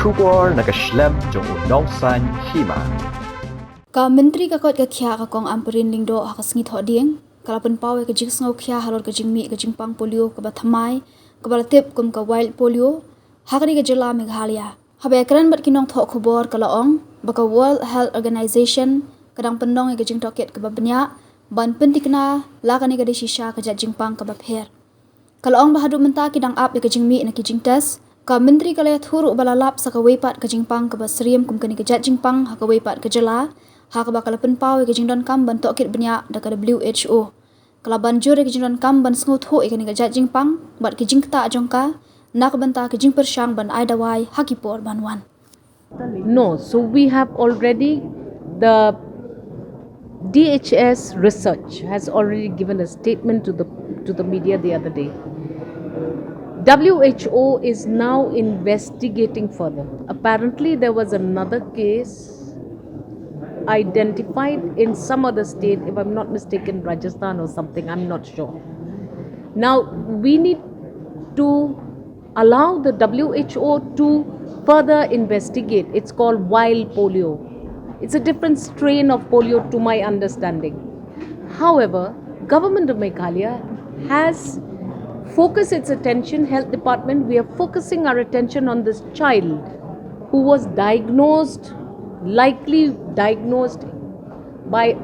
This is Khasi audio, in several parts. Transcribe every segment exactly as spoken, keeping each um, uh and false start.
Khubor na ka shlem jong u nongsan hima. Ka Myntri ka koit ka khiah ka Kong Ampareen Lyngdoh ha ka sngi Thohdieng ka la pynpaw ïa ka jingsngewkhia halor ka jingmih ka jingpang polio kaba thymmai, kaba la tip kum ka wild polio, ha kane ka jylla Meghalaya. Haba ïakren bad ki nongthoh khubor ka la ong ba ka World Health Organization ka dang pynlong ïa ka jingtohkit kaba bniah ban pyntikna la kane ka dei shisha ka jait jingpang kaba pher. Ka la ong ba haduh mynta ki dang ap ïa ka jingmih na ki jingtest. Ka Myntri ka la ïathuh ruh ba la lap sa kawei pat ka jingpang kaba syriem kum kane ka jait jingpang ha kawei pat ka jylla, ha kaba ka la pynpaw ïa ka jingdonkam ban tohkit bniah da ka W H O. Ka la ban jur ïa ka jingdonkam ban sngewthuh ïa kane ka jait jingpang bad ki jingktah jong ka na ka bynta ka jingpyrshang ban ai dawai ha ki por ban wan. No, so we have already, the D H S research has already given a statement to the to the media the other day. W H O is now investigating further. Apparently, there was another case identified in some other state, if I'm not mistaken, Rajasthan or something, I'm not sure. Now, we need to allow the W H O to further investigate. It's called wild polio. It's a different strain of polio, to my understanding. However, Government of Meghalaya has focused its attention, health department, we are focusing our attention on this child who was diagnosed, likely diagnosed by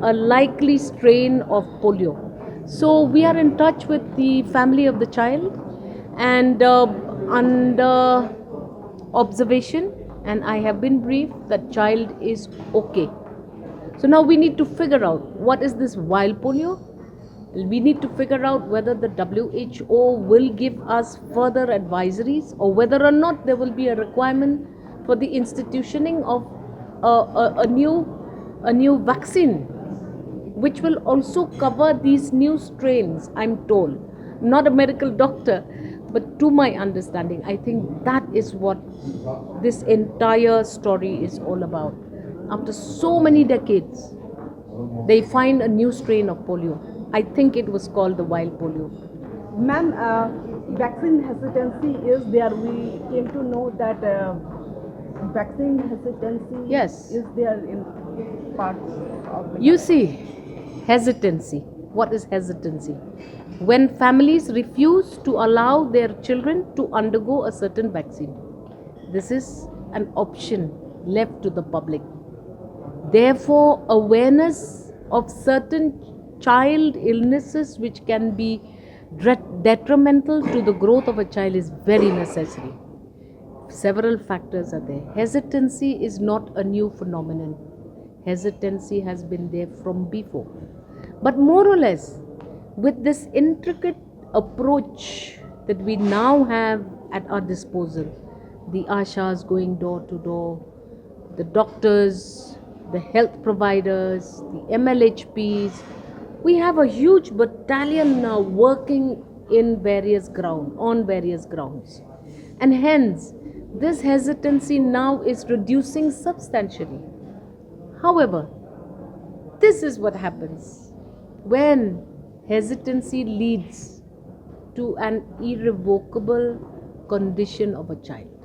a likely strain of polio. So we are in touch with the family of the child and, uh, under observation, and I have been briefed that child is okay. So now we need to figure out what is this wild polio. We need to figure out whether the W H O will give us further advisories or whether or not there will be a requirement for the institutioning of a, a, a new a new vaccine which will also cover these new strains, I'm told. Not a medical doctor, but to my understanding, I think that is what this entire story is all about. After so many decades, they find a new strain of polio. I think it was called the wild polio. Ma'am, uh, vaccine hesitancy is there. We came to know that uh, vaccine hesitancy Yes. is there in parts of the You see, hesitancy. What is hesitancy? When families refuse to allow their children to undergo a certain vaccine, this is an option left to the public. Therefore, awareness of certain child illnesses which can be dret- detrimental to the growth of a child is very necessary. Several factors are there. Hesitancy is not a new phenomenon. Hesitancy has been there from before. But more or less, with this intricate approach that we now have at our disposal, the ashas going door to door, the doctors, the health providers, the M L H Ps, we have a huge battalion now working in various ground, on various grounds. And hence, this hesitancy now is reducing substantially. However, this is what happens when hesitancy leads to an irrevocable condition of a child.